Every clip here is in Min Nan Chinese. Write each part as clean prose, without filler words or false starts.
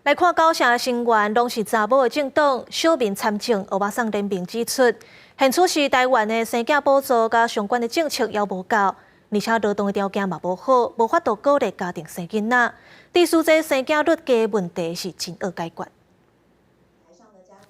來看九成成員攏是查某的政黨，小民參政歐巴桑聯盟指出，現此時台灣的生囝補助佮相關的政策猶無夠，而且勞動的條件嘛無好，無法度鼓勵家庭生囡仔。致使這生囝率低的問題是真愛解決。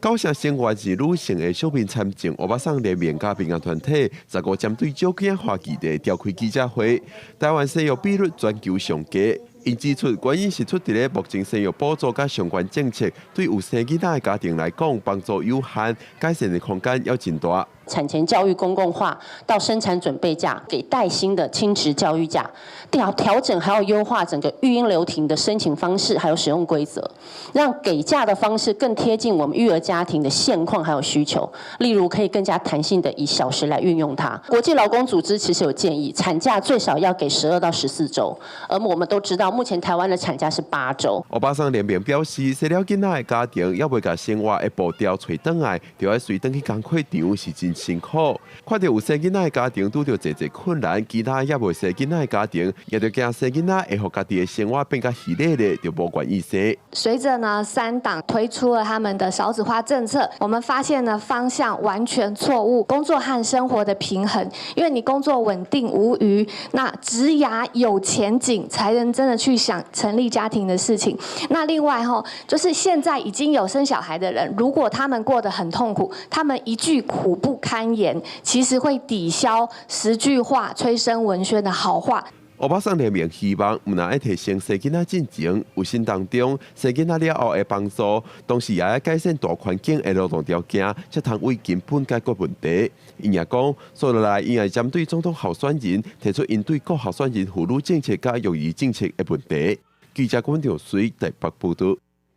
九成成員是女性的小民參政歐巴桑聯盟佮民間團體，15針對少子化議題召開記者會。台灣生育比率全球上低，𪜶指出原因是出佇咧目前生育補助佮相關政策，對有生囡仔的家庭來講幫助有限，改善的空間猶真大。產前教育公共化到生產準備假，給帶薪的親職教育假，調整還要優化整個育嬰留停的申請方式，還有使用規則，讓給假的方式更貼近我們育兒家庭的現況還有需求。例如可以更加彈性的以小時來運用它。國際勞工組織其實有建議，產假最少要給12到14週，而我們都知道目前台灣的產假是8週。歐巴桑聯盟表示，生了囡仔的家庭，猶未共生活的步調揣轉來，著愛隨轉去工課場是真辛苦。看著有生囡仔的家庭拄著濟濟困難，其他猶未生囡仔的家庭，也著驚生囡仔會予家己的生活變較虛咧咧，就無願意生。隨著呢三黨推出了他們的少子化政策，我們發現呢方向完全錯誤，工作和生活的平衡，因為你工作穩定無虞，那職涯有前景，才能真的去想成立家庭的事情。那另外吼，就是現在已經有生小孩的人，如果他們過得很痛苦，他們一句苦不堪言，其實會抵消10句話催生文宣的好話。歐巴桑聯盟希望，毋但愛提升生囡仔進前，有新當中生囡仔了後的幫助，同時也愛改善大環境的勞動條件，才通為根本解決問題。𪜶也講，紲落來，𪜶會針對總統候選人提出𪜶對各候選人婦女政策佮育兒政策的問題。記者郭長水台北報道。